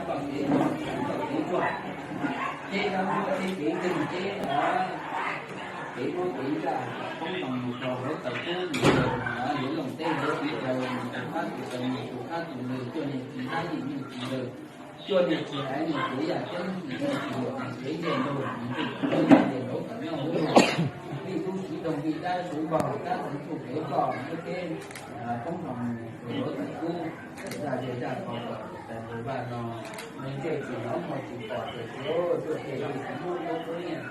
Kev no, kev no, kev tsuag, kev dab kev kev kev kev kev kev muab kev zaj kom poob rau mus rau hauv tawm kub mus rau yuav looj teb hauv teb chaws, mus rau qab tus taws mus rau qab tus lw, cuaj niag tsis dab yim niag tsis lw, cuaj niag tsis haiv niag txiv yam ceeb niag tsis luam niag kev nyiaj ntuj niag ntuj tawm lub yaj lias hauv tawm nyob hauv lub, vij lub siv doog vij dab suav npaug kab teev txuj kev ploj muab kev poob rau mus rau hauv tawm kub, zaj zej zaj qhov kom tas tus vaj no, nws ntsej tsis hnov muag tsis pom tias tsis tuaj tej li tsis muab lub kub nyiaj,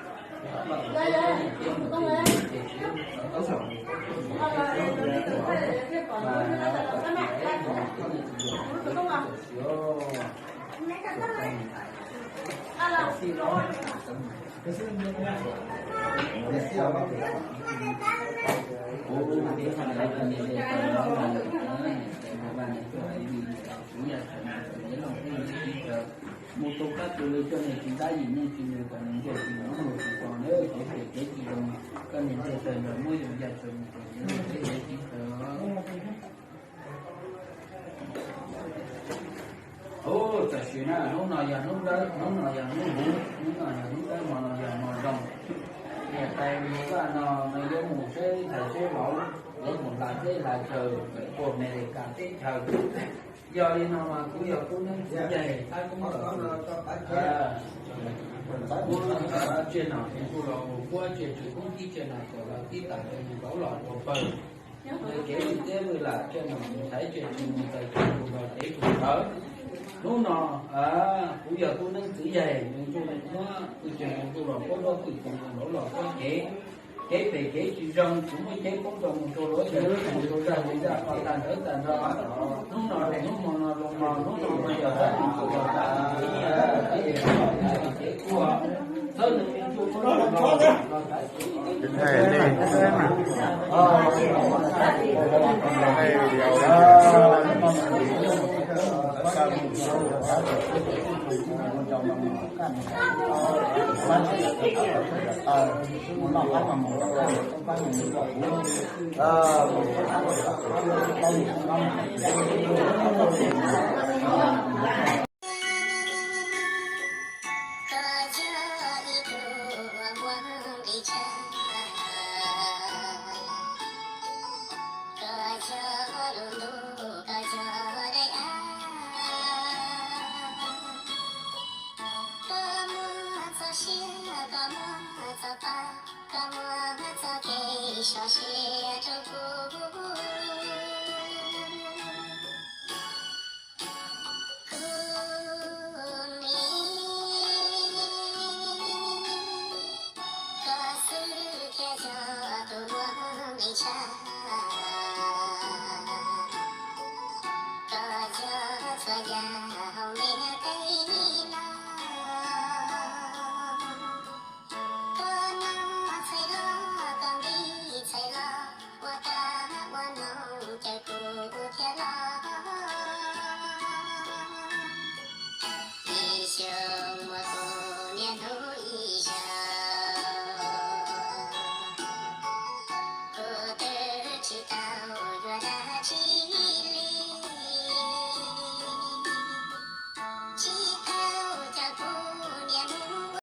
mus rau qab tus lw, cuaj niag tsis dab yim niag tsis lw kom nws ntsej tsis hnov muag tsis pom na, kev phem kev tsis zoo, koj niag ntsej tawg ntawd muab zoo yaj tawg mus rau nws lub teb lub chaw. Ub, tam sim na hnub no yog hnub dawb, hnub no yog hnub huv, hnub no yog hnub dawb, hmo no yog hmo zoo. Niam tais mus vaj no nws yuav mus seb ntxhais seb vauv, yuav mus hla teb hla chaw puag Amelikas teb chaws. Yog li no mas kuv yog tub neeb txiv yaig Thab Koob los, tsiaj nom tus ntuj los mus puab tsiaj tswv koob tib tsiaj nom kom los tib tas rau nws vauv los ua pawg. Nws kev lwj teb lwj lam tsiaj nom mus thaiv tsiaj tswv mus txais tsiaj tus los kev tus ntawd. Hnub no kuv yog tub neeb txiv yaig nws ntuj muab pwj tsiaj ntuj los puab duab pwj tus mus vauv los puab kev, kev phem kev tsis zoo kuv muab cev poob rau mus rau luav tawm mus rau zaj li zaj qhov tag ntawd tag nrho. Hnub no hnub hmo no zoo no hnub no no yog tab tus tus los tab tus kev ua, txhawb nws tus ntsuj muab los los tab